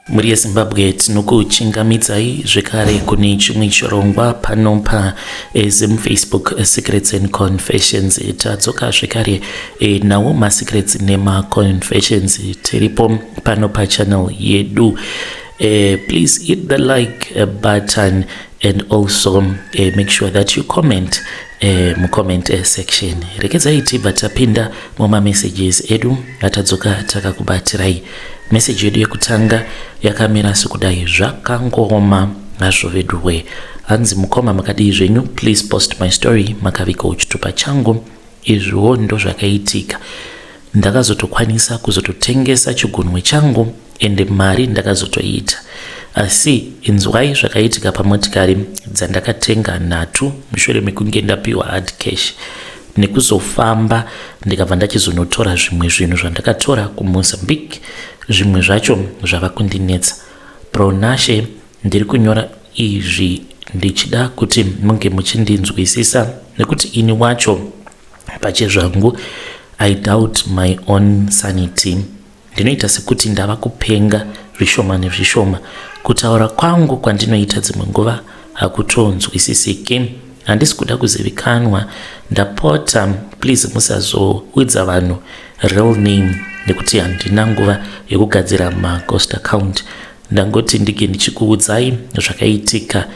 Mhuri yeZimbabwe, tinokuchingamidzai zvekare kune chimwe chirongwa pano paZim Facebook Secrets and Confessions. Tadzoka zvekare nawo masecrets nemaconfessions, tiripo pano pachannel yedu. Please hit the like button and also make sure that you comment mucomment section. Rekedzai tibva tapinda mumamessages edu atadzoka takakubatirai. Meseji yedu yekutanga yakamira sekudai: zvakangoma hazvo veduwe. Hanzi, "Mukoma, makadii zvenyu? Please post my story. Makavikawo chitupa changu. Izviwo ndo zvakaitika. Ndakazotokwanisa kuzototengesa chigunwe changu, ende mari ndakazotoita. Asi inzwai zvakaitika pamotikari dzandakatenga nhatu mushure mekunge ndapiwa hard cash nekuzofamba, ndikabva ndachizonotora zvimwe zvinhu zvandakatora kuMozambique. Zvimwe zvacho zvava kundinetsa. Bro Nashe, ndiri kunyora izvi ndichida kuti munge muchindinzwisisa, nekuti ini wacho pachezvangu I doubt my own sanity. Ndinoita sekuti ndava kupenga zvishoma nezvishoma. Kutaura kwangu kwandinoita dzimwe nguva hakutonzwisisiki. Handisi kuda kuzivikanwa, ndapota. Please musazoudza vanhu real name, nekuti handina nguva yekugadzira maghost account. Ndangoti ndige ndichikuudzai zvakaitika.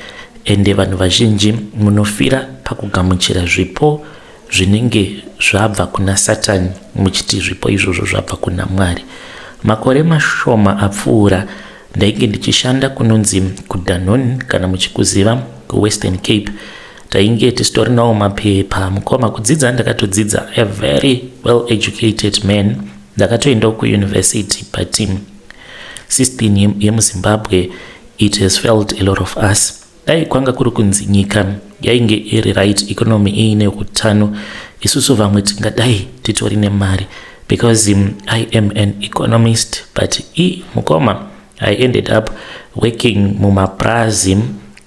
Ende vanhu vazhinji munofira pakugamuchira zvipo zvinenge zvabva kuna Satani, muchiti zvipo izvozvo zvabva kuna Mwari. Makore mashoma apfuura ndainge ndichishanda kunonzi kuDanon, kana muchikuziva, kuWestern Cape. Tainge tisitorinawo mapepa, mukoma. Kudzidza ndakatodzidza, a very well educated man. Ndakatoendawo kuuniversity, but system yemuZimbabwe, it has failed a lot of us. Dai kwanga kuri kunzi nyika yainge iri right, economy iine utano, isusu vamwe tingadai titori nemari, because I am an economist. But i mukoma, I ended up working mumaprazi.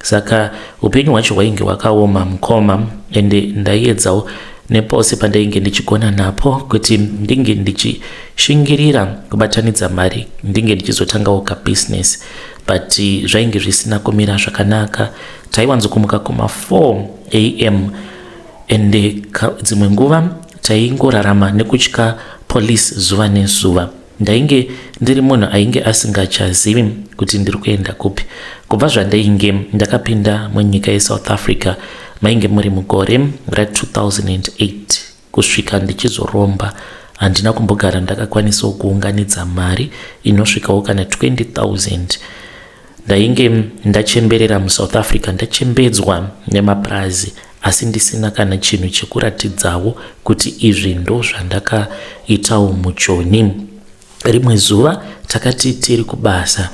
Saka upenyu hwacho hwainge hwakaoma, mukoma, ende ndaiedzawo nepose pandainge ndichigona napo kuti ndinge ndichishingirira kubatanidza mari, ndinge ndichizotangawo kabusiness, but zvainge zvisina kumira zvakanaka. Taiwanzokumuka kuma4 am, ende dzimwe nguva taingorarama nekutya police zuva nezuva. Ndainge ndiri munhu ainge asingachazivi kuti ndiri kuenda kupi. Kubva zvandainge ndakapinda munyika yeSouth Africa, mainge muri mugore ra2008, kusvika ndichizoromba, handina kumbogara ndakakwanisawo kuunganidza mari inosvikawo kana 20 000. Ndainge ndachemberera muSouth Africa, ndachembedzwa nemapurazi, asi ndisina kana chinhu chekuratidzawo kuti izvi ndo zvandakaitawo muJoni. Rimwe zuva takati tiri kubasa,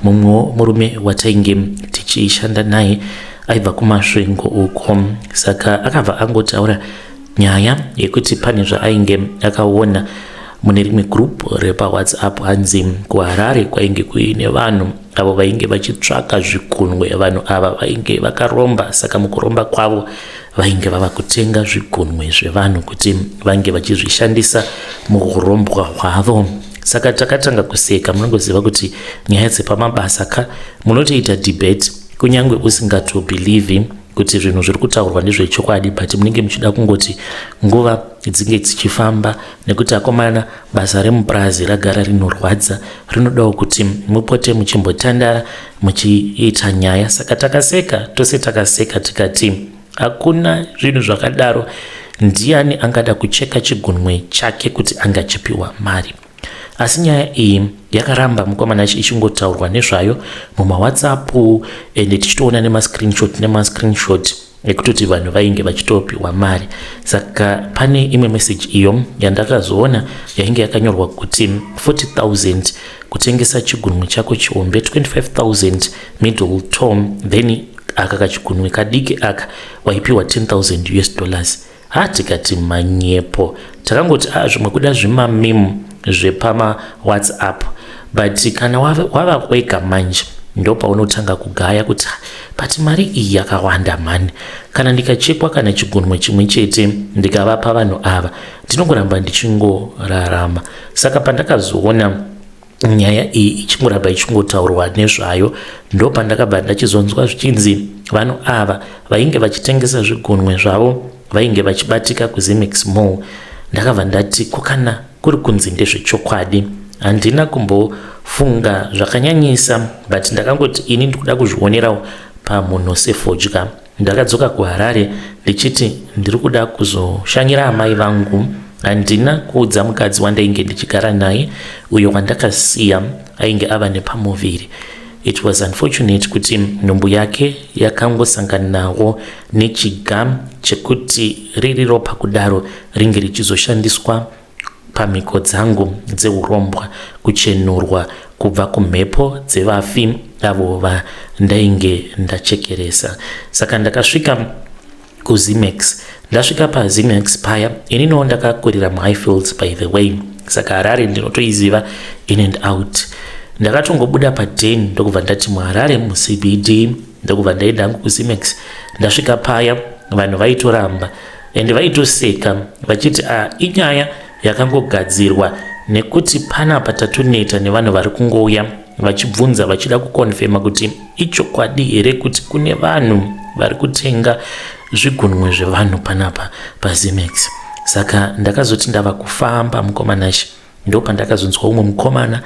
mumwewo murume watainge tichishanda naye aibva kuMasvingo uko. Saka akabva angotaura nyaya yekuti pane zvaainge akaona mune rimwe group repaWhatsApp. Hanzi kuHarare kwainge kuine vanhu avo vainge vachitsvaka zvigunwe. Vanhu ava vainge vakaromba, saka mukuromba kwavo vainge vava kutenga zvigunwe zvevanhu kuti vange vachizvishandisa muurombwa hwavo. Saka takatanga kuseka. Munongoziva kuti nyaya dzepamabasa ka, munotoita debate kunyange usingatobelieve kuti zvinhu zviri kutaurwa ndezvechokwadi, but munenge muchida kungoti nguva dzinge dzichifamba, nekuti akomana, basa remupurazi ragara rinorwadza, rinodawo kuti mupote muchimbotandara, muchiita nyaya. Saka takaseka tose, takaseka tikati hakuna zvinhu zvakadaro. Ndiani angada kucheka chigunwe chake kuti angachipiwa mari? Asi nyaya iyi yakaramba, mukomana, ichingotaurwa nezvayo mumaWhatsApp, ende tichitoona nemascreenshot nemascreenshot ekutoti vanhu vainge vachitopiwa mari. Saka pane imwe meseji iyo yandakazoona yainge yakanyorwa kuti 40 000 kutengesa chigunwe chako chihombe, 25 000 middle toe, then aka kachigunwe kadiki aka waipiwa 10 000 US dollars. Ha, tikati manyepo. Takangoti a, zvimwe kuda zvimameme zvepamaWhatsApp. But kana wava wega manje, ndo paunotanga kugaya kuti, "But mari iyi yakawanda mani. Kana ndikachekwa kana chigunwe chimwe chete ndikavapa vanhu ava, ndinongoramba ndichingorarama." Saka pandakazoona Nyaya iyi ichingoramba ichingotaurwa nezvayo, ndopandakabva ndachizonzwa zvichinzi vanhu ava vainge vachitengesa zvigunwe zvavo vainge vachibatika kuZimex Mall. Ndakabva ndati ko kana kuri kunzi ndezvechokwadi? Handina kumbofunga zvakanyanyisa, but ndakangoti ini ndikuda kuzvionerawo pamunhu sefodya. Ndakadzoka kuHarare ndichiti ndiri kuda kuzoshanyira amai vangu. Handina kuudza mukadzi wandainge ndichigara naye uyo wandakasiya ainge ava nepamuviri. It was unfortunate kuti nhumbu yake yakangosanganawo nechiga chekuti riri ropa kudaro ringe richizoshandiswa pamhiko dzangu dzeurombwa kuchenurwa kubva kumhepo dzevafi avo vandainge ndachekeresa. Saka ndakasvika kuZimex. Ndasvika paZimex paya, ininiwo ndakakurira muHighfields by the way, saka Harare ndinotoiziva in and out. Ndakatongobuda paden ndokubva ndati muHarare muCBD, ndokubva ndaenda hangu kuZimex. Ndasvika paya vanhu vaitoramba ende vaitoseka vachiti a inyaya yakangogadzirwa nekuti panapa tatoneta nevanhu vari kungouya vachibvunza vachida kukonfema kuti ichokwadi here kuti kune vanhu vari kutenga zvigunwe zvevanhu panapa paZimex. Saka ndakazoti ndava kufamba mukomanashi, ndopandakazonzwa umwe mukomana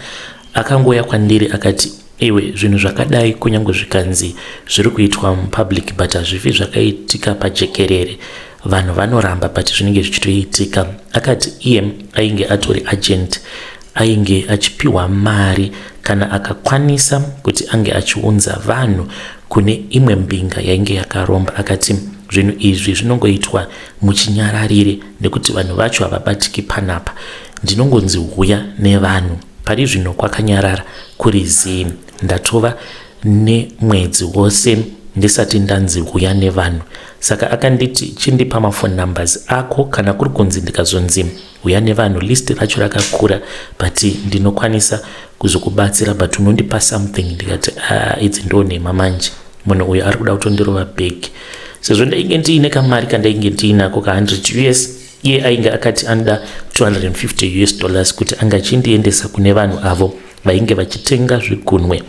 akangouya kwandiri akati, iwe, zvinhu zvakadai kunyange zvikanzi zviri kuitwa mupublic, but hazvifi zvakaitika pajekerere. Vanhu vanoramba, but zvinenge zvichitoitika. Akati iye ainge atori agent, ainge achipiwa mari kana akakwanisa kuti ange achiunza vanhu kune imwe mbinga yainge yakaromba. Akati zvinhu izvi zvinongoitwa muchinyararire nekuti vanhu vacho havabatiki panapa. Ndinongonzi huya nevanhu. Pari zvino kwakanyarara kuri zii, ndatova nemwedzi wose ndisati ndanzi huya nevanhu. Saka akanditi chindipa mafone numbers ako, kana kuri kunzi ndikazonzi huya nevanhu, list racho rakakura, but ndinokwanisa kuzokubatsira, but unondipa something. Ndikati ah, idzi ndo nhema manje, munhu uyu ari kuda kutondirova bag. Sezvo ndainge ndiine kamari kandainge ndiinako ka100 US, iye ainge akati anoda 250 US dollars kuti anga achindiendesa kune vanhu avo vainge vachitenga zvigunwe.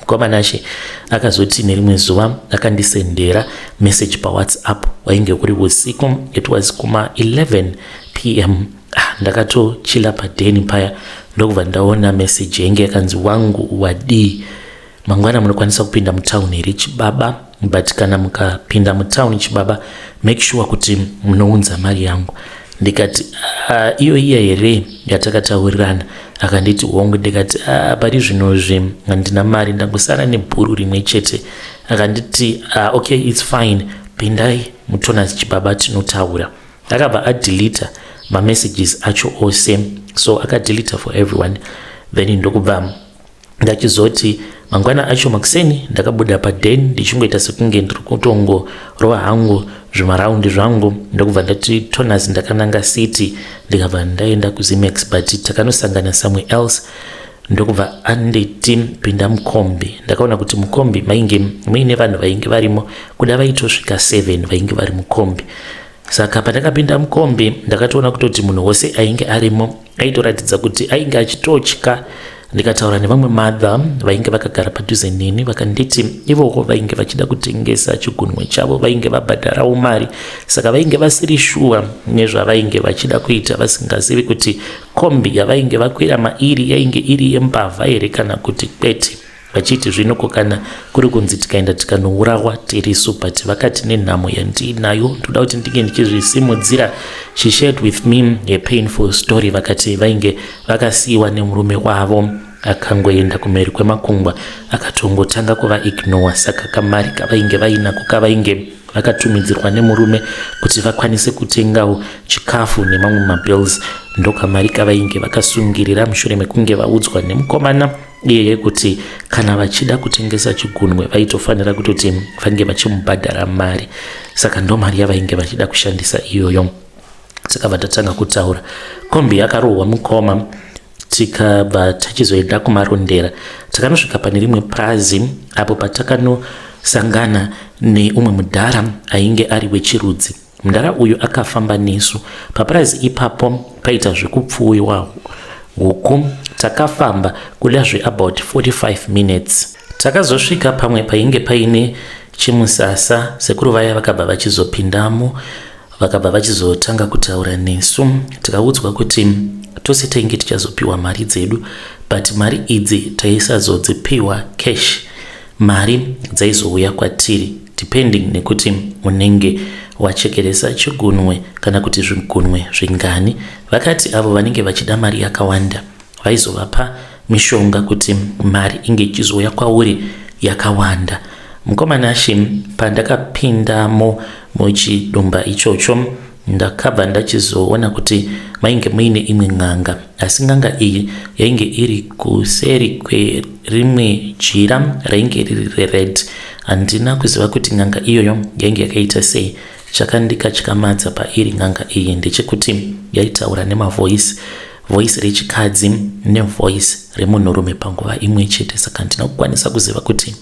Mukomanashe akazoti nerimwe zuva akandisendera message paWhatsApp. Wainge uri usiku, it was kuma 11 p.m. Ah, ndakatochila padheni paya, ndokubva ndaona message yainge yakanzi, wangu wadii, mangwana munokwanisa kupinda mutauni here chibaba? But kana mukapinda mutauni chibaba, make sure kuti munounza mari yangu. Ndikati uh, iyo iya here yatakataurirana? Akanditi hongu. Ndikati uh, pari zvinozvi handina mari, ndangosara nebhuru rimwe chete. Akanditi uh, okay, it's fine, pindai mutonas chibaba, tinotaura. Akabva adelita mamessages acho ose, so akadelita for everyone. Then ndokubva ndachizoti mangwana acho makuseni ndakabuda paden ndichingoita sekunge ndiri kutongorova hangu zvimaraundi zvangu, ndokubva ndati tonas ndakananga city, ndikabva ndaenda kuZimex, but takanosangana somewhere else. Ndokubva anditi pinda mukombi. Ndakaona kuti mukombi mainge muine vanhu vainge varimo, kuda vaitosvika 7 vainge vari mukombi. Saka pandakapinda mukombi ndakatoona kutoti munhu wose ainge arimo aitoratidza kuti ainge achitotya. Ndikataura nevamwe madha vainge vakagara padhuze neni, vakanditi ivoko vainge vachida kutengesa chigunwe chavo, vainge vabhadharawo mari, saka vainge vasiri shuwa nezvavainge vachida kuita, vasingazivi kuti kombi yavainge vakwira mairi yainge iri yembavha here kana kuti kwete, vachiti zvino ko kana kuri kunzi tikaenda tikanourawa tirisu? But vakati nenhamo yandiinayo ndoda kuti ndinge ndichizvisimudzira. She shared with me a painful story. Vakati vainge vakasiyiwa nemurume wavo, akangoenda kumheri kwemakungwa, akatongotanga kuvaignore. Saka kamari kavainge vainako kavainge vakatumidzirwa nemurume kuti vakwanise kutengawo chikafu nemamwe mabills, ndokamari kavainge vakasungirira mushure mekunge vaudzwa nemukomana iyeye kuti kana vachida kutengesa chigunwe vaitofanira kutoti vange vachimubhadhara mari. Saka ndo mari yavainge vachida kushandisa iyoyo. Saka vatatanga kutaura, kombi yakarohwa mukoma, tikabva tachizoenda kuMarondera. Takanosvika pane rimwe prazi apo patakanosangana neumwe mudhara ainge ari wechirudzi. Mudhara uyu akafamba nesu papurazi ipapo paita zvekupfuwiwa. Huku takafamba kuda zveabout 45 minutes. Takazosvika pamwe painge paine chimusasa, sekuru vaya vakabva vachizopindamo vakabva vachizotanga kutaura nesu. Tikaudzwa kuti tose tainge tichazopiwa mari dzedu, but mari idzi taisazodzipiwa cash. Mari dzaizouya kwatiri depending nekuti unenge wachekeresa chigunwe kana kuti zvigunwe zvingani. Vakati avo vanenge vachida mari yakawanda vaizovapa mishonga kuti mari inge ichizouya kwauri yakawanda. Mukoma Nashe, pandakapindamo muchidumba ichocho ndakabva ndachizoona kuti mainge muine imwe n'anga, asi n'anga iyi yainge iri kuseri kwerimwe jira rainge riri rered. Handina kuziva kuti n'anga iyoyo yainge yakaita sei. Chakandikatyamadza pairi n'anga iyi ndechekuti yaitaura nemavoice, voice rechikadzi nevoice remunhurume panguva imwe chete, saka handina kukwanisa kuziva kuti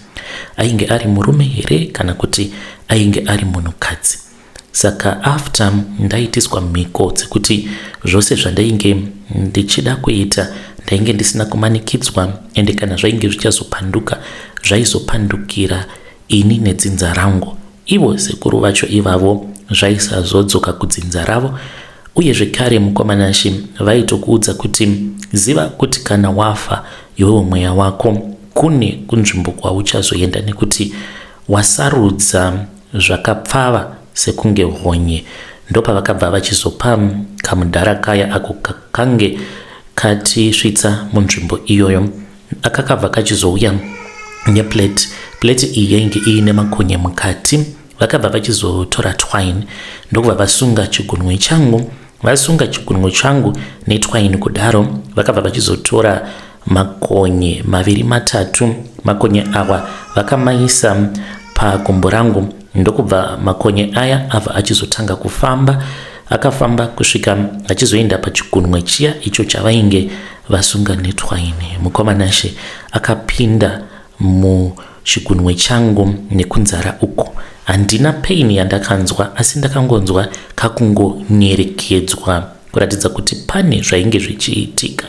ainge ari murume here kana kuti ainge ari munhukadzi. Saka after ndaitiswa mhiko dzekuti zvose zvandainge ndichida kuita ndainge ndisina kumanikidzwa, ende kana zvainge zvichazopanduka zvaizopandukira ini nedzinza rangu. Ivo sekuru vacho ivavo zvaisazodzoka kudzinza ravo. Uye zvekare mukoma Nashe vaitokuudza kuti ziva kuti kana wafa iwewe mweya wako kune kunzvimbo kwauchazoenda nekuti wasarudza zvakapfava sekunge honye. Ndopavakabva vachizopa kamudhara kaya ako kakange katisvitsa munzvimbo iyoyo. Akakabva kachizouya neplate. Plate iyi yainge iine makonye mukati. Vakabva vachizotora twine ndokubva vasunga chigunwe changu. Vasunga chigunwe changu netwine kudaro, vakabva vachizotora makonye maviri matatu. Makonye awa vakamaisa pagumbo rangu ndokubva makonye aya abva achizotanga kufamba. Akafamba kusvika achizoenda pachigunwe chiya icho chavainge vasunga netwaini. Mukoma Nashe, akapinda muchigunwe changu nekunzara uku. Handina pain yandakanzwa, asi ndakangonzwa kakungonyerekedzwa kuratidza kuti pane zvainge zvichiitika.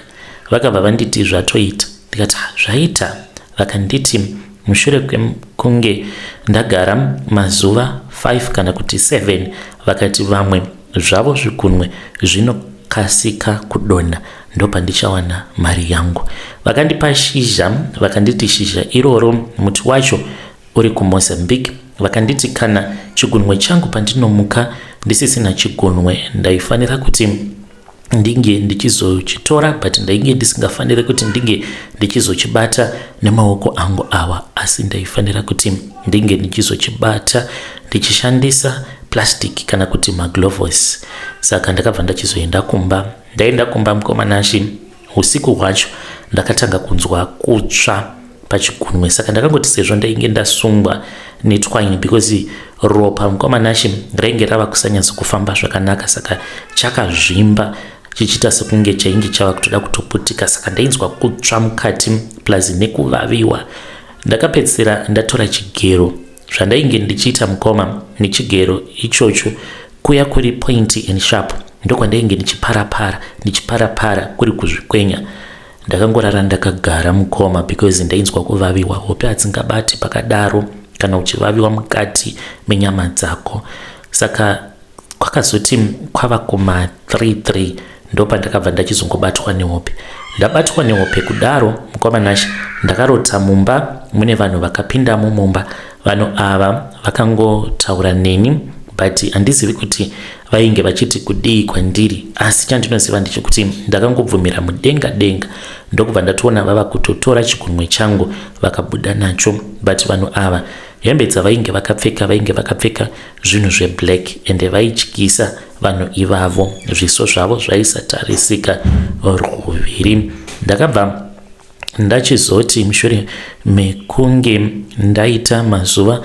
Vakabva vanditi zvatoita, ndikati zvaita. Vakanditi mushure kwekunge ndagara mazuva 5 kana kuti 7, vakati vamwe zvavo zvigunwe zvinokasika kudonha, ndopandichawana mari yangu. Vakandipa shizha, vakanditi shizha iroro muti wacho uri kuMozambique. Vakanditi kana chigunwe changu pandinomuka ndisisina chigunwe ndaifanira kuti ndinge ndichizochitora, but ndainge ndisingafaniri kuti ndinge ndichizochibata nemaoko angu awa, asi ndaifanira kuti ndinge ndichizochibata ndichishandisa plastic kana kuti maglovos. Saka ndakabva ndachizoenda kumba. Ndaenda kumba, mukoma Nashe, usiku hwacho ndakatanga kunzwa kutsva pachigunwe. Saka ndakangoti sezvo ndainge ndasungwa netwine, because ropa, mukoma Nashe, rainge rava kusanyatso kufamba zvakanaka, saka chakazvimba chichiita sekunge chainge chava kutoda kutoputika. Saka ndainzwa kutsva mukati plus nekuvaviwa. Ndakapedzisira ndatora chigero. Zvandainge ndichiita, mukoma, nechigero ichocho kuya kuri pointy and sharp, ndokwandainge ndichiparapara ndichiparapara kuri kuzvikwenya. Ndakangorara ndakagara, mukoma, because ndainzwa kuvaviwa. Hope hadzingabati pakadaro kana uchivaviwa mukati menyama dzako. Saka kwakazoti kwava kuma 33 ndopandakabva ndachizongobatwa nehope. Ndabatwa nehope kudaro, mukoma Nashe, ndakarota mumba mune vanhu vakapindamo mumba. Vanhu ava vakangotaura neni, but handizivi kuti vainge vachiti kudii kwandiri, asi chandinoziva ndechekuti ndakangobvumira mudenga denga ndokubva ndatoona vava kutotora chigunwe changu vakabuda nacho. But vanhu ava hembe dzavainge vakapfeka, vainge vakapfeka zvinhu zveblack, ende vaityisa vanhu ivavo, zviso zvavo zvaisatarisika ruviri. Ndakabva ndachizoti mushure mekunge ndaita mazuva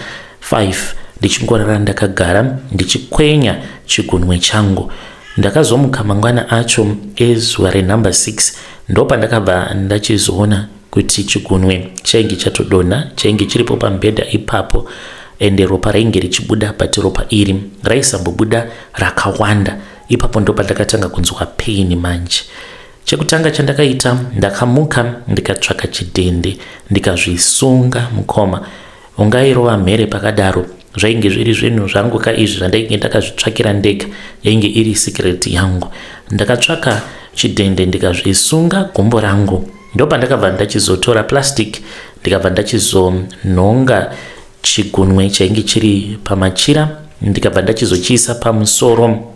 5 ndichingorara ndakagara ndichikwenya chigunwe changu, ndakazomuka mangwana acho ezuva renumber 6, ndopandakabva ndachizoona kuti chigunwe chainge chatodonha, chainge chiripo pamubhedha ipapo, ende ropa rainge richibuda, but ropa iri raisambobuda rakawanda. Ipapo ndopandakatanga kunzwa pain manje. Chekutanga chandakaita ndakamuka ndikatsvaka chidhende ndikazvisunga mukoma. Ungairova mhere pakadaro zvainge zviri zvinhu zvangu ka izvi zvandainge ndakazvitsvakira ndega yainge iri secret yangu. Ndakatsvaka chidhende ndikazvisunga gumbo rangu ndopandakabva ndachizotora plastic ndikabva ndachizonhonga chigunwe chainge chiri pamachira ndikabva ndachizochiisa pamusoro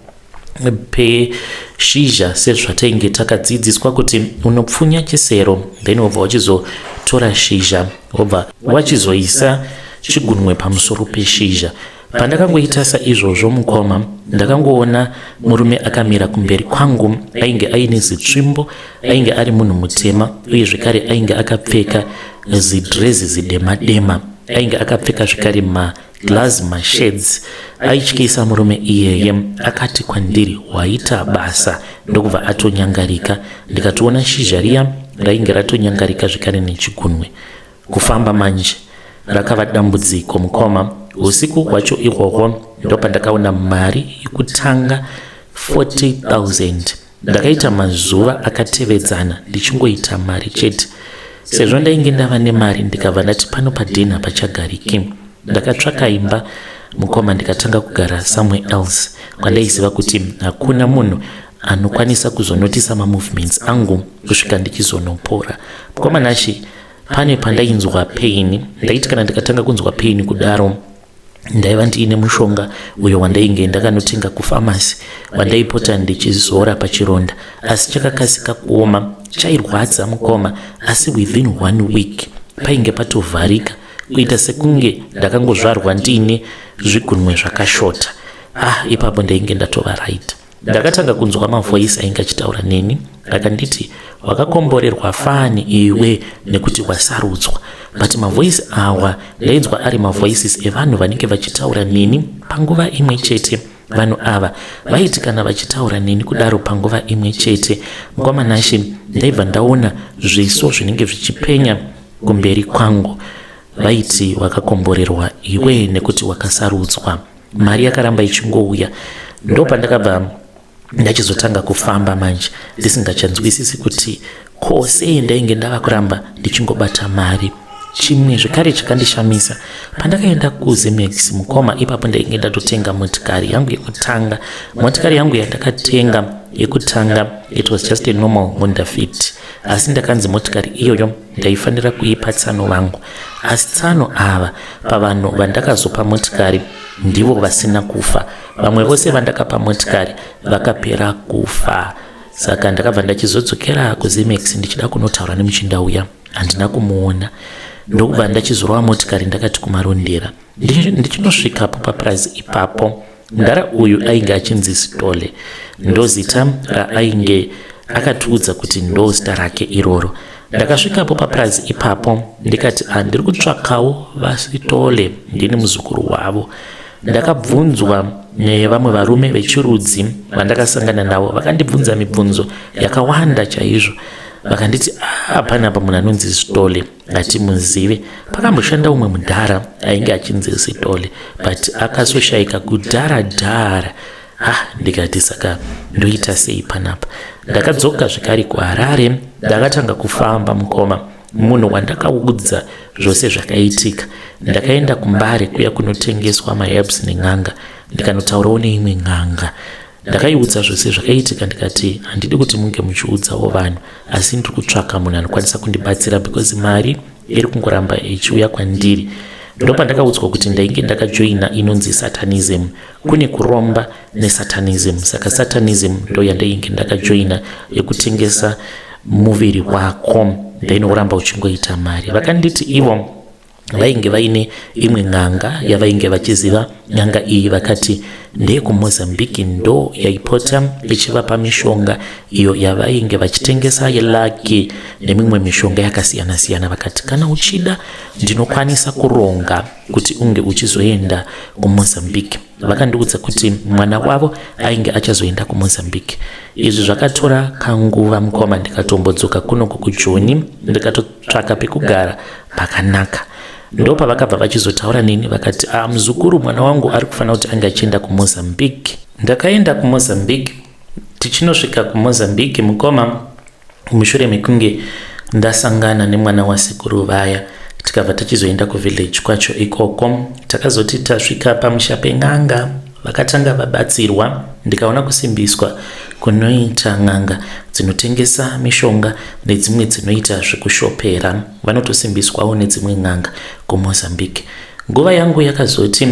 peshizha sezvatainge takadzidziswa kuti unopfunya chisero then wobva wachizotora shizha wobva wachizoisa chigunwe pamusoro peshizha. Pandakangoita saizvozvo mukoma, ndakangoona murume akamira kumberi kwangu ainge aine zitsvimbo, ainge ari munhu mutema uye zvekare ainge akapfeka zidrezi zidema dema, ainge akapfeka zvekare ma Glass mashades aityisa murume iyeye akati kwandiri waita basa ndokubva atonyangarika ndikatoona shizha riya rainge ratonyangarika zvekare nechigunwe kufamba manje rakava dambudziko mukoma usiku hwacho ihwohwo ndopandakaona mari yekutanga 40000 Ndakaita mazuva akatevedzana ndichingoita mari chete. Sezvo ndainge ndava nemari ndikabva ndati pano paden hapachagariki. Ndakatsvaka imba mukoma ndikatanga kugara somewhere else kwandaiziva kuti hakuna munhu anokwanisa kuzonotisa mamovements angu kusvika ndichizonopora. Mukoma Nashy pane pandainzwa pain ndaiti kana ndikatanga kunzwa pain kudaro Ndaiva ndiine mushonga uyo wandainge ndakanotenga kufamasi wandaipota ndichizora pachironda asi chakakasika kuoma chairwadza mukoma asi within one week painge patovharika kuita sekunge ndakangozvarwa ndiine zvigunwe zvakashota ah ipapo ndainge ndatova right Ndakatanga kunzwa mavoice ainge achitaura neni akanditi wakakomborerwa fani iwe nekuti wasarudzwa but mavoice awa ndainzwa ari mavoices evanhu vanenge vachitaura neni panguva imwe chete vanhu ava vaiti kana vachitaura neni kudaro panguva imwe chete mukoma Nashe ndaibva ndaona zviso zvinenge zvichipenya kumberi kwangu vaiti wakakomborerwa iwe nekuti wakasarudzwa mari yakaramba ichingouya ndopandakabva ndachizotanga kufamba manje ndisingachanzwisisi kuti ko sei ndainge ndava kuramba ndichingobata mari chimwe zvekare chakandishamisa pandakaenda kuzemex mukoma ipapo ndainge ndatotenga motikari yangu yekutanga motikari yangu yandakatenga yekutanga it was just a normal honda fit asi ndakanzi motikari iyoyo ndaifanira kuipa tsano vangu asi tsano ava pavanhu vandakazopa motikari ndivo vasina kufa vamwe vose vandakapa motikari vakapera kufa saka ndakabva ndachizodzokera kuzimex ndichida kunotaura nemuchinda uya handina kumuona ndokubva ndachizorova motikari ndakati kumarondera Ndichinosvikapo papurazi ipapo mudhara uyu ainge achinzi Sitole ndozita raainge akatiudza kuti ndozita rake iroro. Ndakasvikapo papurazi ipapo ndikati ah, ndiri kutsvakawo vaSitole ndini muzukuru wavo. Ndakabvunzwa nevamwe varume vechirudzi vandakasangana navo vakandibvunza mibvunzo yakawanda chaizvo vakanditi ah, panapa munhu anonzi Sitole Hatimuzive. Pakamboshanda umwe mudhara ainge achinzi Sithole but akazoshaika kudhara dhara. Ah, ndikati saka ndoita sei panapa? Ndakadzoka zvekare kuHarare ndakatanga kufamba mukoma munhu wandakaudza zvose zvakaitika. Ndakaenda kuMbare kuya kunotengeswa maherbs nen'anga ndikanotaurawo neimwe n'anga. Ndakaiudza zvose zvakaitika ndikati handidi kuti munge muchiudzawo vanhu asi ndiri kutsvaka munhu anokwanisa kundibatsira because mari iri kungoramba ichiuya kwandiri. Ndopandakaudzwa kuti ndainge ndakajoina inonzi satanism. Kune kuromba nesatanism saka satanism ndo yandainge ndakajoina yekutengesa muviri wako then woramba uchingoita mari. Vakanditi ivo Vainge vaine imwe n'anga yavainge vachiziva. N'anga iyi vakati ndeyekuMozambique ndo yaipota ichivapa mishonga iyo yavainge vachitengesa yelucky nemimwe mishonga yakasiyana siyana. Vakati kana uchida ndinokwanisa kuronga kuti unge uchizoenda kuMozambique. Vakandiudza kuti mwana wavo ainge achazoenda kuMozambique. Izvi zvakatora kanguva mukoma ndikatombodzoka kunoku kuJoni ndikatotsvaka pekugara pakanaka. Ndopavakabva vachizotaura neni vakati ah, muzukuru mwana wangu ari kufanira kuti ange achienda kuMozambique. Ndakaenda kuMozambique tichinosvika kuMozambique mukoma. Mushure mekunge ndasangana nemwana wasekuru vaya, tikabva tachizoenda kuvillage kwacho ikoko. Takazoti tasvika pamusha pen'anga, vakatanga vabatsirwa, ndikaona kusimbiswa kunoita n'anga dzinotengesa mishonga nedzimwe dzinoita zvekushopera. Vanotosimbiswawo nedzimwe n'anga kuMozambique. Nguva yangu yakazoti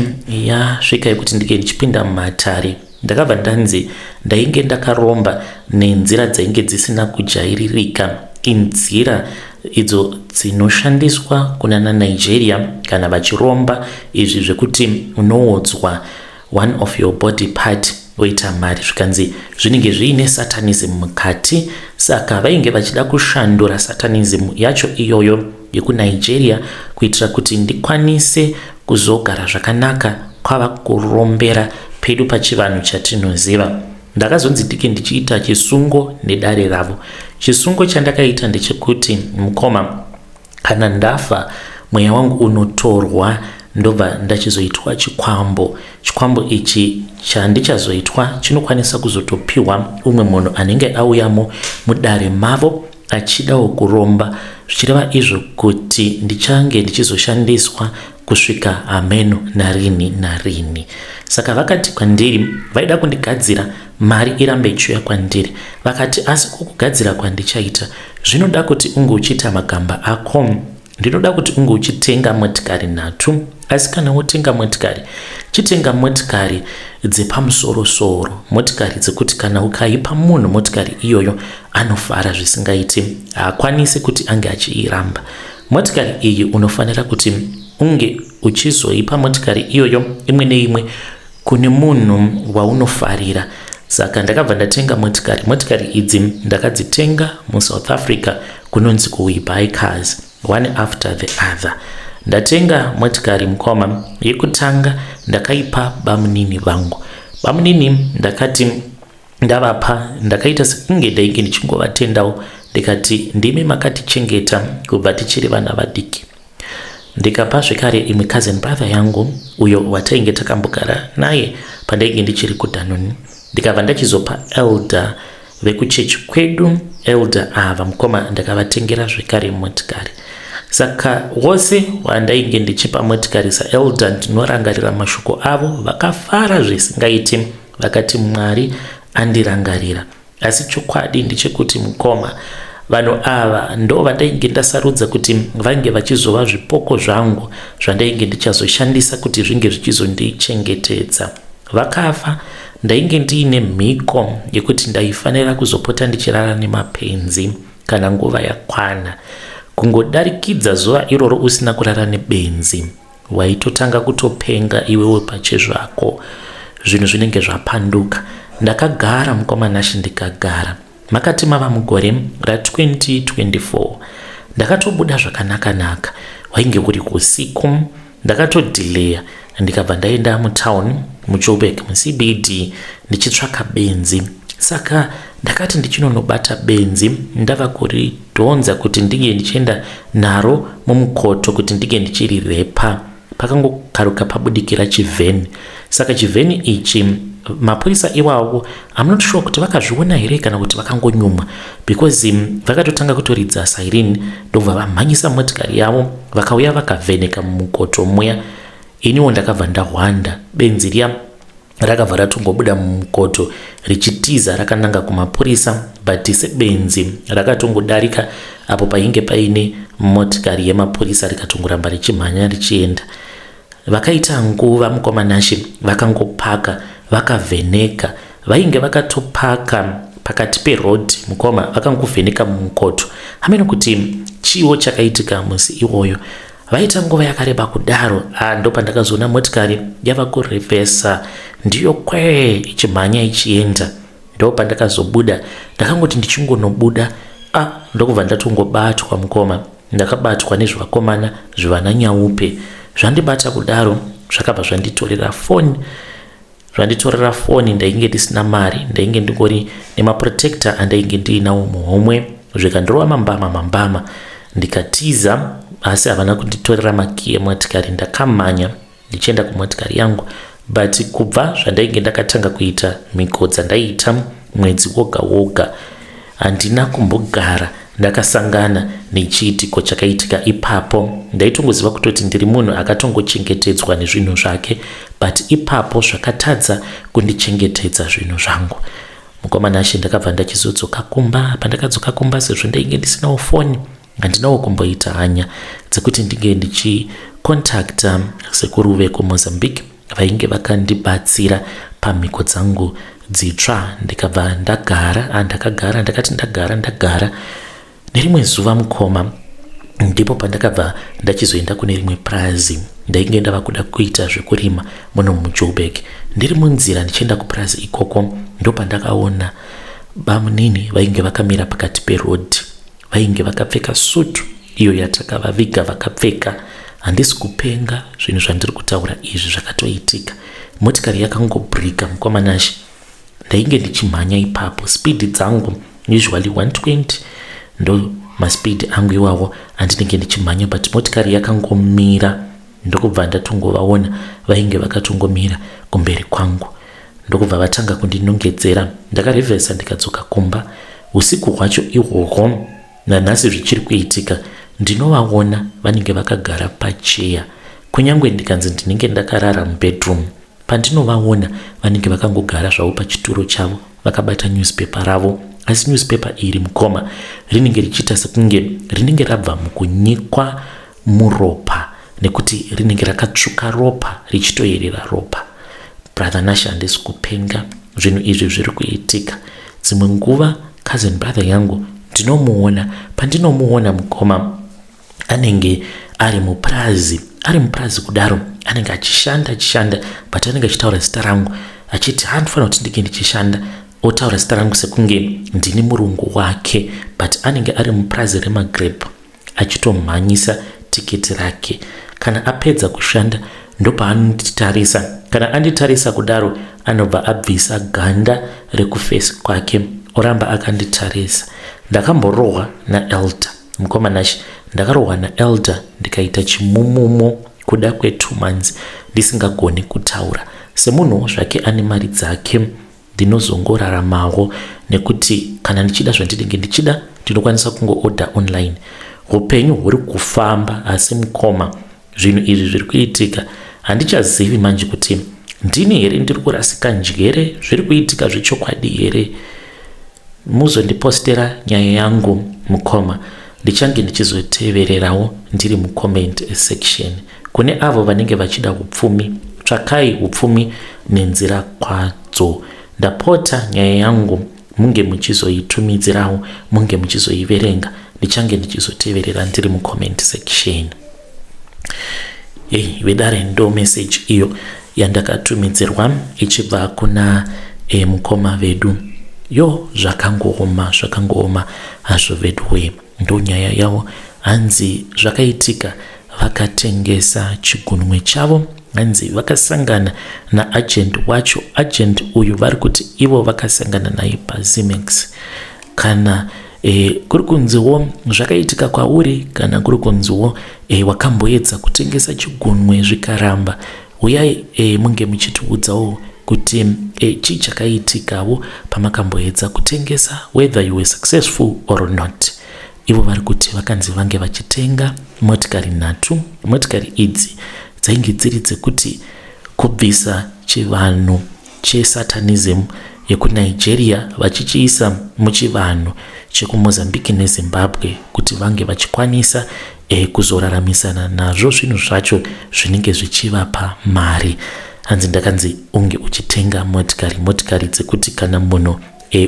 yasvika yekuti ndike ndichipinda mumatare. Ndakabva ndanzi ndainge ndakaromba nenzira dzainge dzisina kujairirika, inzira idzo dzinoshandiswa kunana Nigeria kana vachiromba, izvi zvekuti unoodzwa one of your body part woita mari, zvikanzi zvinenge zviine satanism mukati. Saka vainge vachida kushandura satanism yacho iyoyo yekuNigeria kuitira kuti ndikwanise kuzogara zvakanaka kwava kurombera pedu pachivanhu chatinoziva. Ndakazonzi ndike ndichiita chisungo nedare ravo. Chisungo chandakaita ndechekuti, mukoma, kana ndafa mweya wangu unotorwa, ndobva ndachizoitwa chikwambo. Chikwambo ichi chandichazoitwa chinokwanisa kuzotopiwa umwe munhu anenge auyamo mudare mavo achidawo kuromba, zvichireva izvo kuti ndichange ndichizoshandiswa kusvika hameno narini narini. Saka vakati kwandiri vaida kundigadzira mari irambe ichiuya kwandiri. Vakati asi kukugadzira kwandichaita zvinoda kuti unge uchiita magamba ako. Ndinoda kuti unge uchitenga motikari nhatu, asi kana wotenga motikari, chitenga motikari dzepamusoro-soro, motikari dzekuti kana ukaipa munhu motikari iyoyo anofara zvisingaiti, haakwanisi kuti ange achiiramba. Motikari iyi unofanira kuti unge uchizoipa motikari iyoyo imwe neimwe kune munhu waunofarira. Saka ndakabva ndatenga motikari. Motikari idzi ndakadzitenga muSouth Africa kunonzi kuWe Buy Cars, one after the other. Ndatenga motikari, mukoma, yekutanga ndakaipa bamunini vangu. Bamunini ndakati ndavapa, ndakaita sekunge ndainge ndichingovatendawo, ndikati ndimi makatichengeta kubva tichiri vana vadiki. Ndikapa zvekare imwe cousin brother yangu uyo watainge takambogara naye pandainge ndichiri kuDanoni. Ndikabva ndachizopa elder vekuchechi kwedu. Elder ava, mukoma, ndakavatengera zvekare motikari. Saka wose wandainge ndichipa motikari saelder, ndinorangarira mashoko avo, vakafara zvisingaiti, vakati Mwari andirangarira. Asi chokwadi ndechekuti, mukoma, vanhu ava ndo vandainge ndasarudza kuti vange vachizova zvipoko zvangu zvandainge ndichazoshandisa kuti zvinge zvichizondichengetedza. Vakafa ndainge ndiine mhiko yekuti ndaifanira kuzopota ndichirara nemapenzi kana nguva yakwana. Kungodarikidza zuva iroro usina kurara nebenzi, waitotanga kutopenga iwewe pachezvako, zvinhu zvinenge zvapanduka. Ndakagara, mukoma Nashi, ndikagara. Makati mava mugore ra2024, ndakatobuda zvakanaka-naka. Wainge uri usiku, ndakatodhileya, ndikabva ndaenda mutown muJoburg muCBD ndichitsvaka benzi. Saka ndakati ndichinonobata benzi, ndava kuridhonza kuti ndinge ndichienda naro mumukoto kuti ndinge ndichirirepa, pakangokaruka pabudikira chivheni. Saka chivheni ichi, mapurisa iwawo, I'm not sure kuti vakazviona here kana kuti vakangonyumwa, because vakatotanga kutoridza siren, ndobva vamhanyisa motikari yavo, vakauya vakavheneka mumukoto muya. Iniwo ndakabva ndahwanda. Benzi riya rakabva ratongobuda mumukoto richitiza rakananga kumapurisa, but sebenzi rakatongodarika apo painge paine motikari yemapurisa, rikatongoramba richimhanya richienda. Vakaita nguva, mukoma Nashi, vakangopaka vakavheneka. Vainge vakatopaka pakati peroad, mukoma, vakangovheneka mumukoto. Hameno kuti chiwo chakaitika musi iwoyo. Vaita nguva yakareba kudaro, ah, ndopandakazoona motikari yava kurevhesa, ndiyo kwee ichimhanya ichienda. Ndopandakazobuda. Ndakangoti ndichingonobuda, ah, ndokubva ndatongobatwa, mukoma. Ndakabatwa nezvivakomana zvivana nyaupe. Zvandibata kudaro, zvakabva zvanditorera foni. Zvanditorera foni, ndainge ndisina mari, ndainge ndingori nemaprotector andainge ndiinawo muhomwe. Zvikandirova mambama mambama, ndikatiza, asi havana kunditorera makiyi emotikari. Ndakamhanya ndichienda kumotikari yangu, but kubva zvandainge ndakatanga kuita mhiko dzandaiita mwedzi woga woga, Handina kumbogara ndakasangana nechiitiko chakaitika ipapo. Ndaitongoziva kutoti ndiri munhu akatongochengetedzwa nezvinhu zvake, but ipapo zvakatadza kundichengetedza zvinhu zvangu. Mukoma Nashe, ndakabva ndachizodzoka kumba. Pandakadzoka kumba, sezvo ndainge ndisinawo foni, handinawo kumboita hanya dzekuti ndinge ndichicontacta sekuru vekuMozambique vainge vakandibatsira pamhiko dzangu dzitsva. Ndikabva ndagara, ndakagara, ndakati ndagara ndagara, nerimwe zuva mukoma, ndipo pandakabva ndachizoenda kune rimwe purazi. Ndainge ndava kuda kuita zvekurima muno muJoburg. Ndiri munzira ndichienda kupurazi ikoko, ndopandakaona bamunini vainge vakamira pakati perodhi. Vainge vakapfeka sutu iyo yatakavaviga vakapfeka. Handisi kupenga, zvinhu zvandiri kutaura izvi zvakatoitika. Motikari yakangobhurika, mukoma Nashe. Ndainge ndichimhanya ipapo, speed dzangu usually 120, ndo maspeed angu iwawo andinenge ndichimhanya, but motikari yakangomira, ndokubva ndatongovaona vainge vakatongomira kumberi kwangu, ndokubva vatanga kundinongedzera. Ndakarevhesa, ndikadzoka kumba usiku hwacho ihwohwo. Nanhasi zvichiri kuitika, ndinovaona vanenge vakagara pacheya. Kunyange ndikanzi ndinenge ndakarara mubedroom, pandinovaona vanenge vakangogara zvavo pachituro chavo vakabata newspaper ravo. Asi newspaper iri, mukoma, rinenge richiita sekunge rinenge rabva mukunyikwa muropa, nekuti rinenge rakatsvuka ropa, richitoyerera ropa. Brother Nashe, handisi kupenga, zvinhu izvi zviri kuitika. Dzimwe nguva cousin brother yangu ndinomuona. Pandinomuona, mukoma, anenge ari mupurazi. Ari mupurazi kudaro, anenge achishanda achishanda, but anenge achitaura zita rangu achiti handifanira kuti ndinge ndichishanda. Otaura zita rangu sekunge ndini murungu wake, but anenge ari mupurazi remagrape achitomhanyisa tiketi rake. Kana apedza kushanda, ndopaanonditarisa. Kana anditarisa kudaro, anobva abvisa ganda rekuface kwake, oramba akanditarisa. Ndakamborohwa naelder, mukoma Nashe. Ndakarohwa naelder, ndikaita chimumumo kuda kwe2 months ndisingagoni kutaura. Semunhuwo zvake ane mari dzake, ndinozongoraramawo, nekuti kana ndichida zvandinenge ndichida, ndinokwanisa kungoorder online. Upenyu huri kufamba, asi mukoma, zvinhu izvi zviri kuitika, handichazivi manje kuti ndini here ndiri kurasika njere, zviri kuitika zvechokwadi here. Muzondipostera nyaya yangu, mukoma. Ndichange ndichizotevererawo ndiri mucomment section. Kune avo vanenge vachida upfumi, tsvakai upfumi nenzira kwadzo. Ndapota, nyaya yangu munge muchizoitumidzirawo, munge muchizoiverenga. Ndichange ndichizoteverera ndiri mucomment section. Ei vedare, ndo message iyo yandakatumidzirwa ichibva kuna mukoma vedu. Yo, zvakangooma, zvakangooma hazvo veduwe. Ndo nyaya yavo. Hanzi zvakaitika, vakatengesa chigunwe chavo. Hanzi vakasangana naagent wacho. Agent uyu vari kuti ivo vakasangana naye paZimex. Kana kuri kunziwo zvakaitika kwauri, kana kuri kunziwo wakamboedza kutengesa chigunwe zvikaramba, uyai munge muchitiudzawo kuti chii chakaitikawo pamakamboedza kutengesa, whether you were successful or not. Ivo vari kuti vakanzi vange vachitenga motikari nhatu. Motikari idzi dzainge dziri dzekuti kubvisa chivanhu chesatanism yekuNigeria vachichiisa muchivanhu chekuMozambique neZimbabwe, kuti vange vachikwanisa kuzoraramisana nazvo zvinhu zvacho zvinenge zvichivapa mari. Hanzi ndakanzi unge uchitenga motikari, motikari dzekuti kana munhu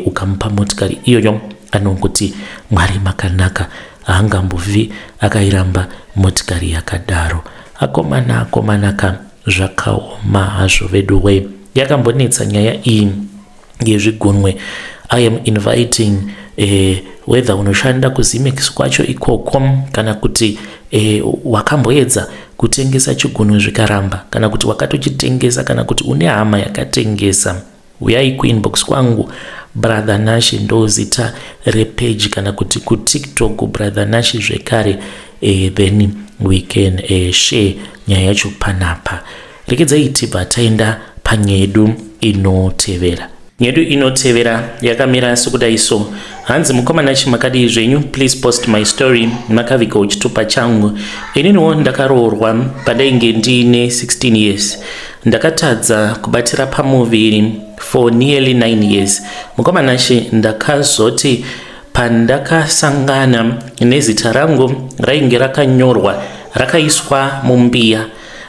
ukamupa motikari iyoyo, anongoti Mwari makanaka, haangambofi akairamba motikari yakadaro. Akomana, akomanaka, zvakaoma hazvo veduwe. Yakambonetsa nyaya iyi yezvigunwe. I am inviting whether unoshanda kuZimex kwacho ikoko, kana kuti wakamboedza kutengesa chigunwe zvikaramba, kana kuti wakatochitengesa, kana kuti une hama yakatengesa, uyai kuinbox kwangu. Brother Nashe ndo zita repage, kana kuti kuTikTok Brother Nashe zvekare. Then we can share nyaya yacho panapa. Rekedzai tibva taenda panyedu inotevera. Nyedu inotevera yakamira sekudai so. Hanzi mukoma Nashi makadii zvenyu, please post my story, makavigawo chitupa changu. Ininiwo ndakaroorwa pandainge ndiine 16 years. Ndakatadza kubatira pamuviri for nearly 9 years. Mukoma Nashi, ndakazoti pandakasangana nezita rangu rainge rakanyorwa rakaiswa mumbiya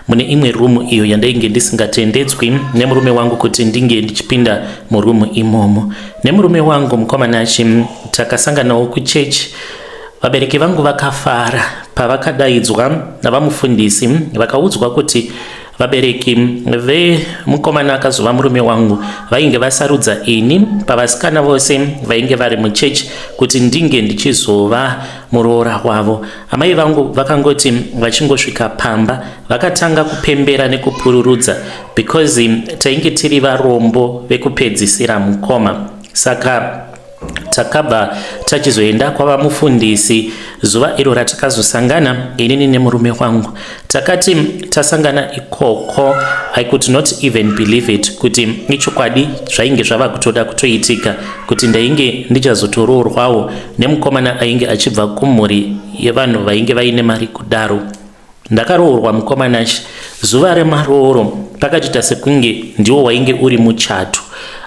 mune imwe rumu iyo yandainge ndisingatendedzwi nemurume wangu kuti ndinge ndichipinda murumu imomo. Nemurume wangu mukoma Nashi takasanganawo kuchechi. Vabereki vangu vakafara pavakadaidzwa navamufundisi vakaudzwa kuti vabereki vemukomana akazova murume wangu vainge vasarudza ini pavasikana vose vainge vari muchechi kuti ndinge ndichizova muroora wavo. Amai vangu vakangoti vachingosvika pamba vakatanga kupembera nekupururudza because tainge tiri varombo vekupedzisira mukoma. Saka takabva tachizoenda kwava mufundisi zuva iro ratakazosangana inini nemurume wangu. Takati tasangana ikoko, I could not even believe it kuti ichokwadi zvainge zvava kutoda kutoitika kuti ndainge ndichazotoroorwawo nemukomana ainge achibva kumhuri yevanhu vainge vaine mari kudaro. Ndakaroorwa mukoma Nashi. Zuva remarooro pakatoita sekunge ndiwo wainge uri muchato.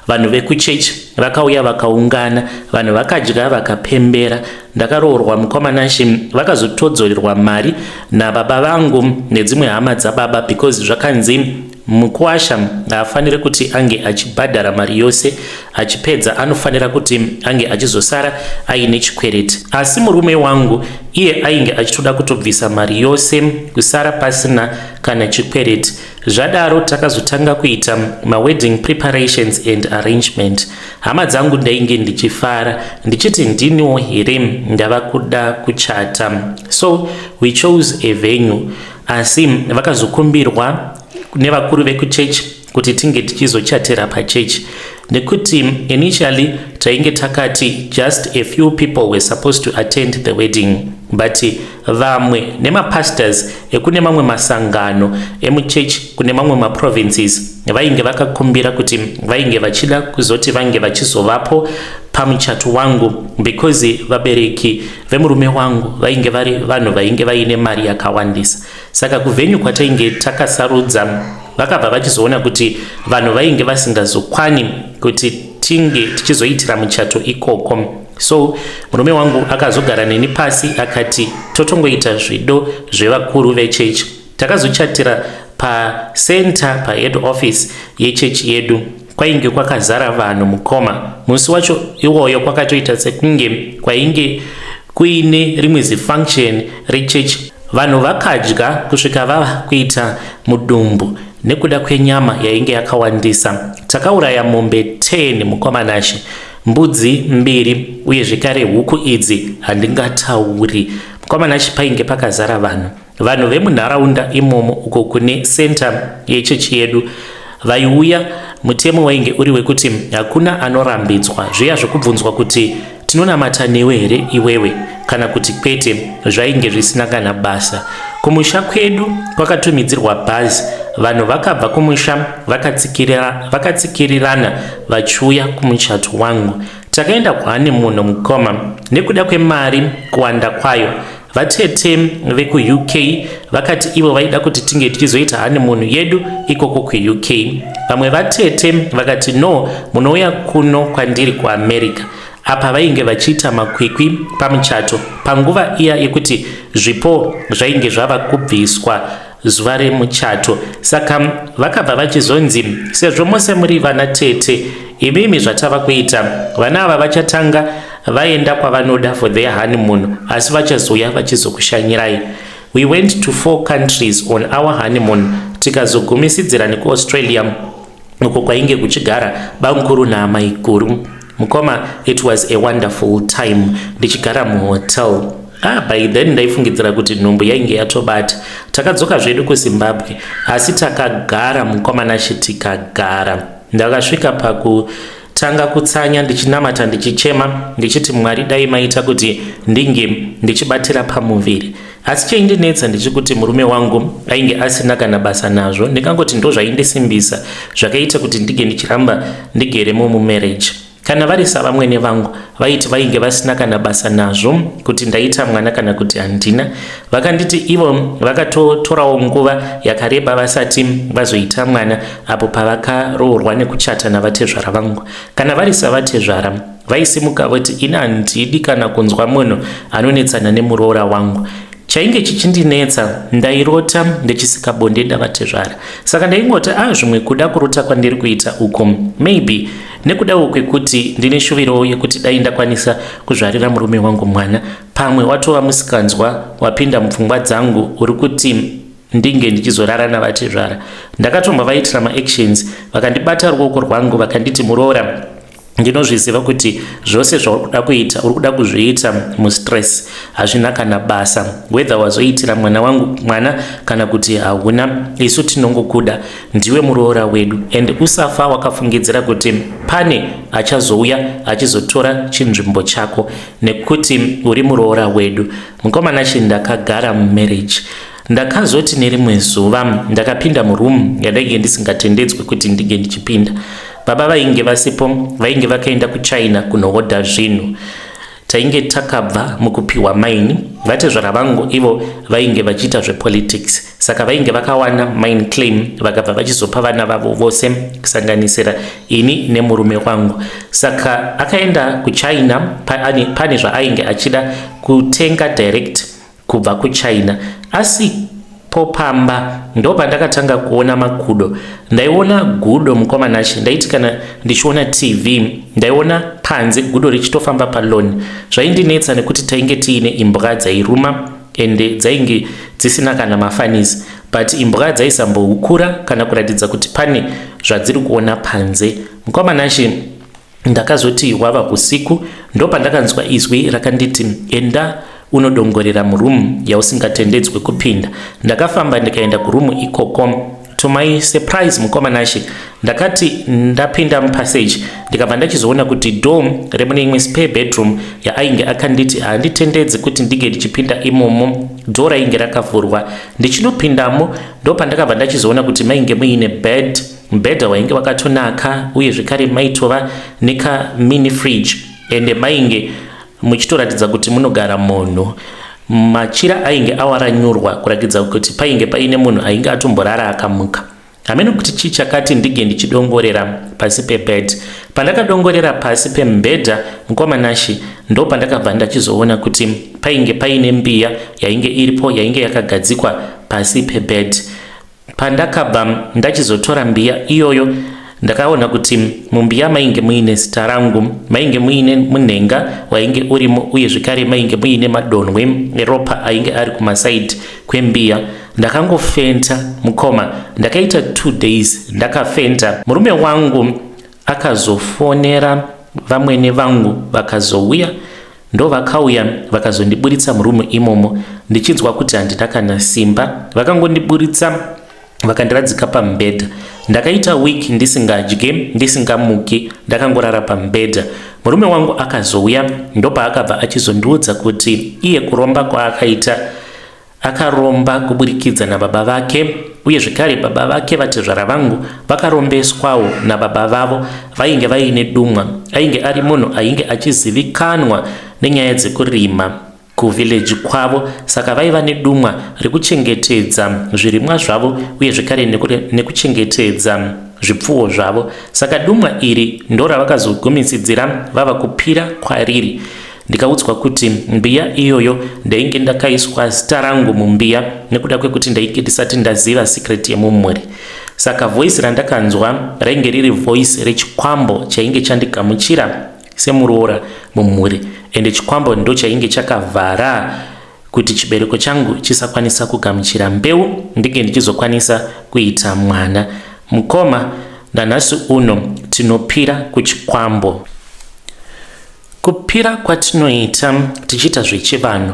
Vanhu vekuchechi vakauya vakaungana, vanhu vakadya vakapembera. Ndakaroorwa mukoma Nashi, vakazotodzorerwa mari nababa vangu nedzimwe hama dzababa because zvakanzi mukuwasha haafaniri kuti ange achibhadhara mari yose achipedza, anofanira kuti ange achizosara aine chikwereti. Asi murume wangu iye ainge achitoda kutobvisa mari yose kusara pasina kana chikwereti. Zvadaro takazotanga kuita mawedding preparations and arrangement. Hama dzangu, ndainge ndichifara ndichiti ndiniwo here ndava kuda kuchata. So we chose a venue, asi vakazokumbirwa nevakuru vekuchechi kuti tinge tichizochatira pachechi nekuti initially tainge takati just a few people were supposed to attend the wedding, but vamwe nemapastors ekune mamwe masangano emuchechi kune mamwe maprovinces vainge vakakumbira kuti vainge vachida kuzoti vange vachizovapo pamuchato wangu because vabereki vemurume wangu vainge vari vanhu vainge vaine mari yakawandisa. Saka kuvenue kwatainge takasarudza vakabva vachizoona kuti vanhu vainge vasingazokwani kuti tinge tichizoitira muchato ikoko. So murume wangu akazogara neni pasi akati totongoita zvido zvevakuru vechechi. Takazochatira pacenter, pahead office yechechi yedu. Kwainge kwakazara vanhu mukoma musi wacho iwoyo, kwakatoita sekunge kwainge kuine rimwe zifunction rechechi. Vanhu vakadya kusvika vava kuita mudumbu nekuda kwenyama yainge yakawandisa. Takauraya mombe 10 mukoma Nashi, mbudzi mbiri uye zvekare huku idzi handingatauri. Mukoma Nashi, painge pakazara vanhu, vanhu vemunharaunda imomo uko kune center yechechi yedu vaiuya. Mutemo wainge uri wekuti hakuna anorambidzwa. Zviya zvekubvunzwa kuti tinonamata newe here iwewe kana kuti kwete zvainge zvisina kana basa. Kumusha kwedu kwakatumidzirwa bhazi, vanhu vakabva kumusha vakatsikirirana vachiuya kumuchato wangu. Takaenda kuhoneymoon mukoma. Nekuda kwemari kuwanda kwayo, vatete vekuUK vakati ivo vaida kuti tinge tichizoita honeymoon yedu ikoko kuUK. Vamwe vatete vakati no, munouya kuno kwandiri kuAmerica. Apa vainge vachiita makwikwi pamuchato panguva iya yekuti zvipo zvainge zvava kubviswa zuva remuchato. Saka vakabva vachizonzi sezvo mose muri vana tete imimi, zvatava kuita, vana ava vachatanga vaenda kwavanoda for their honeymoon, asi vachazouya vachizokushanyirai. We went to four countries on our honeymoon, tikazogumisidzira nekuAustralia uko kwainge kuchigara bamukuru naamaikuru. Mukoma, it was a wonderful time ndichigara muhotel. Ah, by then ndaifungidzira kuti nhumbu yainge yatobata. Takadzoka zvedu kuZimbabwe, asi takagara mukoma Nashi, tikagara. Ndakasvika pakutanga kutsanya ndichinamata, ndichichema ndichiti Mwari dai maita kuti ndinge ndichibatira pamuviri. Asi chaindinetsa ndechekuti murume wangu ainge asina kana basa nazvo. Ndingangoti ndo zvaindisimbisa zvakaita kuti ndinge ndichiramba ndigeremo mumarriage. Kana vari savamwene vangu, vaiti vainge vasina kana basa nazvo kuti ndaita mwana kana kuti handina. Vakanditi ivo vakatotorawo nguva yakareba vasati vazoita mwana apo pavakaroorwa nekuchata navatezvara vangu. Kana vari savatezvara, vaisimuka voti ini handidi kana kunzwa munhu anonetsana nemuroora wangu. Chainge chichindinetsa ndairota ndichisika bonde ndavatezvara. Saka ndaingoti ah zvimwe kuda kurota kwandiri kuita uku maybe nekudawo kwekuti ndine shuviro yekuti dai ndakwanisa kuzvarira murume wangu mwana. Pamwe watova musikanzwa wapinda mupfungwa dzangu uri kuti ndinge ndichizorara navatezvara. Ndakatombavaitira maactions vakandibata ruoko rwangu vakanditi muroora Ndinozviziva kuti zvose zvauri kuda kuita uri kuda kuzviita mustress, hazvina kana basa whether wazoitira mwana wangu mwana kana kuti hauna, isu tinongokuda, ndiwe muroora wedu and usafa wakafungidzira kuti pane achazouya achizotora chinzvimbo chako nekuti uri muroora wedu. Mukomana chi ndakagara mumarriage Ndakazoti nerimwe zuva ndakapinda muroom yandainge ndisingatendedzwe kuti ndinge ndichipinda. Baba vainge vasipo, vainge vakaenda kuChina kunohodha zvinhu. Tainge takabva mukupiwa mine, vatezvara vangu ivo vainge vachiita zvepolitics saka vainge vakawana mine claim vakabva vachizopa vana vavo vose kusanganisira ini nemurume wangu. Saka akaenda kuChina pane, pane zvaainge achida kutenga direct kubva kuChina asipo pamba ndopandakatanga kuona makudo. Ndaiona gudo mukoma Nashe, ndaiti kana ndichiona TV ndaiona panze gudo richitofamba palon. Zvaindinetsa nekuti tainge tiine imbwa dzairuma ende dzainge dzisina kana mafanisi but imbwa dzaisambohukura kana kuratidza kuti pane zvadziri kuona panze. Mukoma Nashe Ndakazoti hwava husiku ndopandakanzwa izwi rakanditi enda unodongorera muroom yausingatendedzwe kupinda. Ndakafamba ndikaenda kuroom ikoko. To my surprise mukoma Nashe ndakati ndapinda mupassage ndikabva ndachizoona kuti door remune imwe spare bedroom yaainge akanditi haanditendedzi kuti ndinge ndichipinda imomo door rainge rakavhurwa. Ndichinopindamo ndopandakabva ndachizoona kuti mainge muine bed Mubhedha wainge wakatonaka uye zvekare maitova neka mini fridge ende mainge muchitoratidza kuti munogara munhu. Machira ainge awaranyurwa kurakidza kuti painge paine munhu ainge atomborara akamuka. Hameno kuti chii chakati ndige ndichidongorera pasi pebed. Pandakadongorera pasi pemubhedha mukoma Nashy ndopandakabva ndachizoona kuti painge paine mbiya yainge iripo yainge yakagadzikwa pasi pebed. Pandakabva ndachizotora mbiya iyoyo ndakaona kuti mumbiya mainge muine zita rangu, mainge muine munhenga wainge urimo uye zvekare mainge muine madonhwe eropa ainge ari kumasaidi kwembiya. Ndakangofenta mukoma, ndakaita 2 days ndakafenta. Murume wangu akazofonera vamwene vangu vakazouya Ndovakauya vakazondiburitsa muroom imomo ndichinzwa kuti handina kana simba. Vakangondiburitsa vakandiradzika pamubhedha. Ndakaita week ndisingadye ndisingamuki ndakangorara pamubhedha. Murume wangu akazouya ndopaakabva achizondiudza kuti iye kuromba kwaakaita Akaromba kuburikidza nababa vake uye zvekare baba vake vatezvara vangu vakarombeswawo nababa vavo vainge vaine dumwa. Ainge ari munhu ainge achizivikanwa nenyaya dzekurima kuvillage kwavo saka vaiva nedumwa rekuchengetedza zvirimwa zvavo uye zvekare nekuchengetedza zvipfuwo zvavo. Saka dumwa iri ndoravakazogumisidzira vava kupira kwariri. Ndikaudzwa kuti mbiya iyoyo ndainge ndakaiswa zita rangu mumbiya nekuda kwekuti ndainge ndisati ndaziva secret yemumhuri. Saka voice randakanzwa rainge riri voice rechikwambo chainge chandigamuchira semuroora mumhuri ende chikwambo ndochainge chakavhara kuti chibereko changu chisakwanisa kugamuchira mbeu ndinge ndichizokwanisa kuita mwana. Mukoma nanhasi uno tinopira kuchikwambo. Kupira kwatinoita tichiita zvechivanhu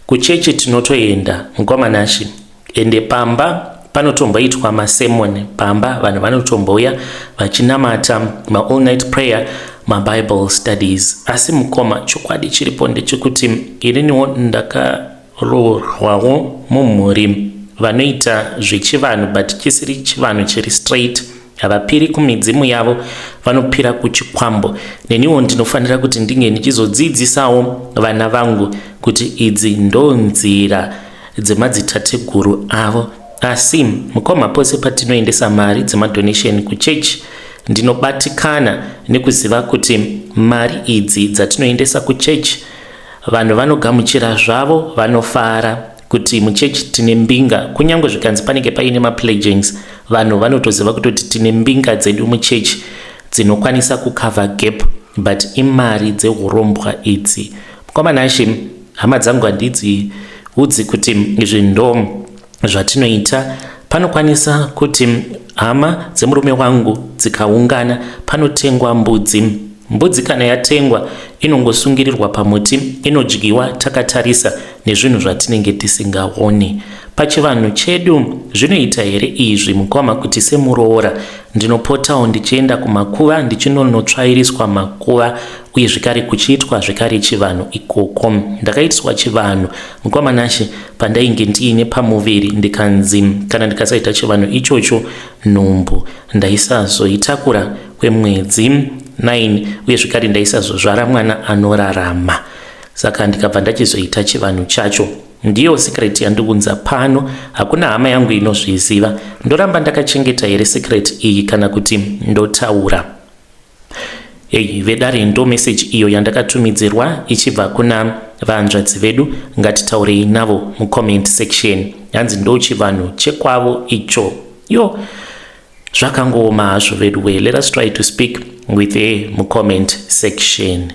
kuchechi tinotoenda mukoma Nashy ende pamba panotomboitwa masermon pamba vanhu vanotombouya vachinamata maall night prayer mabible studies asi mukoma chokwadi chiripo ndechekuti ininiwo ndakaroorwawo mumhuri vanoita zvechivanhu but chisiri chivanhu chiri straight. Havapiri kumidzimu yavo, vanopira kuchikwambo. Neniwo ndinofanira kuti ndinge ndichizodzidzisawo vana vangu kuti idzi ndo nzira dzemadzitateguru avo. Asi mukoma, pose patinoendesa mari dzemadonation kuchechi, ndinobatikana nekuziva kuti mari idzi dzatinoendesa kuchechi, vanhu vanogamuchira zvavo, vanofara kuti muchechi tine mbinga. Kunyange zvikanzi panenge paine mapledgings, vanhu vanotoziva kutoti tine mbinga dzedu muchechi dzinokwanisa kucover gap, but imari dzeurombwa idzi. Mukoma Nashe, hama dzangu handidziudzi kuti izvi ndo zvatinoita. Panokwanisa kuti hama dzemurume wangu dzikaungana, panotengwa mbudzi. Mbudzi kana yatengwa, inongosungirirwa pamuti, inodyiwa takatarisa nezvinhu zvatinenge tisingaoni. Pachivanhu chedu zvinoita here izvi, mukoma, kuti semuroora ndinopotawo ndichienda kumakuva, ndichinonotsvairiswa makuva, uye zvekare kuchiitwa zvekare chivanhu ikoko? Ndakaitiswa chivanhu, mukoma Nashe, pandainge ndiine pamuviri, ndikanzi kana ndikasaita chivanhu ichocho, nhumbu ndaisazoitakura kwemwedzi 9, uye zvekare ndaisazozvara mwana anorarama. Saka ndikabva ndachizoita chivanhu chacho. Ndiyo secret yandiunza pano. Hakuna hama yangu inozviziva. Ndoramba ndakachengeta here secret iyi, kana kuti ndotaura? Ei vedare, ndo message iyo yandakatumidzirwa ichibva kuna vanzvadzi vedu. Ngatitaurei navo mucomment section. Hanzi ndo chivanhu chekwavo icho. Yo, zvakangooma hazvo vedu we. Let us try to speak with her mucomment section.